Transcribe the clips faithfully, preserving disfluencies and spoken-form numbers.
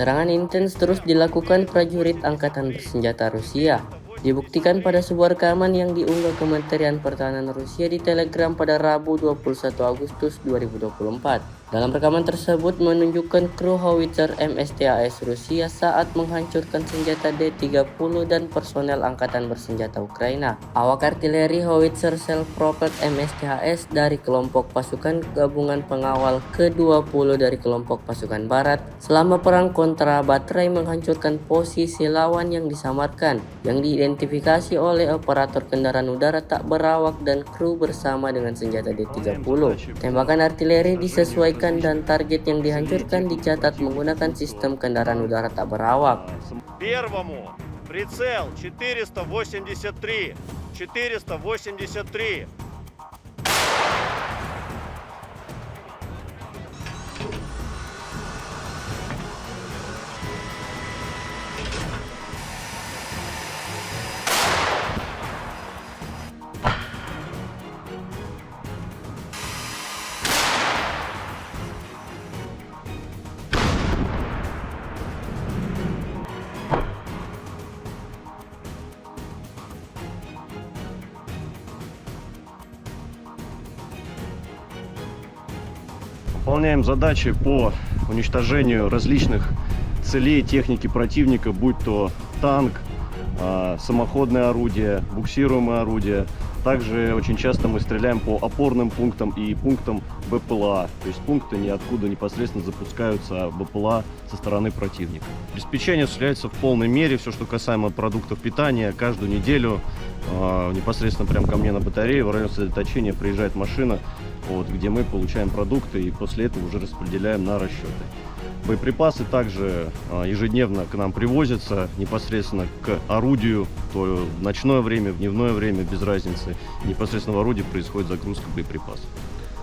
Serangan intens terus dilakukan prajurit angkatan bersenjata Rusia. Dibuktikan pada sebuah rekaman yang diunggah Kementerian Pertahanan Rusia di Telegram pada Rabu dua puluh satu Agustus dua ribu dua puluh empat. Dalam rekaman tersebut menunjukkan kru howitzer M S T H S Rusia saat menghancurkan senjata D tiga puluh dan personel angkatan bersenjata Ukraina. Awak artileri howitzer self-propelled M S T H S dari kelompok pasukan gabungan pengawal kedua puluh dari kelompok pasukan barat selama perang kontra baterai menghancurkan posisi lawan yang disamarkan, yang diidentifikasi oleh operator kendaraan udara tak berawak dan kru bersama dengan senjata D tiga puluh. Tembakan artileri disesuaikan dan target yang dihancurkan dicatat menggunakan sistem kendaraan udara tak berawak. Первому прицел четыреста восемьдесят три, четыреста восемьдесят три. Выполняем задачи по уничтожению различных целей техники противника, будь то танк, а, самоходное орудие, буксируемое орудие. Также очень часто мы стреляем по опорным пунктам и пунктам БПЛА, то есть пункты, ниоткуда непосредственно запускаются БПЛА со стороны противника. Обеспечение осуществляется в полной мере. Все, что касаемо продуктов питания, каждую неделю, а, непосредственно прямо ко мне на батарею, в район сосредоточения приезжает машина, вот, где мы получаем продукты и после этого уже распределяем на расчёты. Боеприпасы также, а, ежедневно к нам привозятся непосредственно к орудию, то в ночное время, в дневное время, без разницы. Непосредственно в орудии происходит загрузка боеприпасов.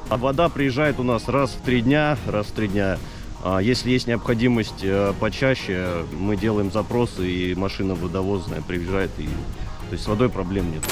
А вода приезжает у нас раз в три дня, раз в три дня. А если есть необходимость, э, почаще, мы делаем запросы, и машина водовозная приезжает, и, то есть с водой проблем нет.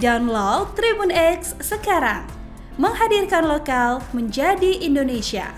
Download Tribun X sekarang. Menghadirkan lokal menjadi Indonesia.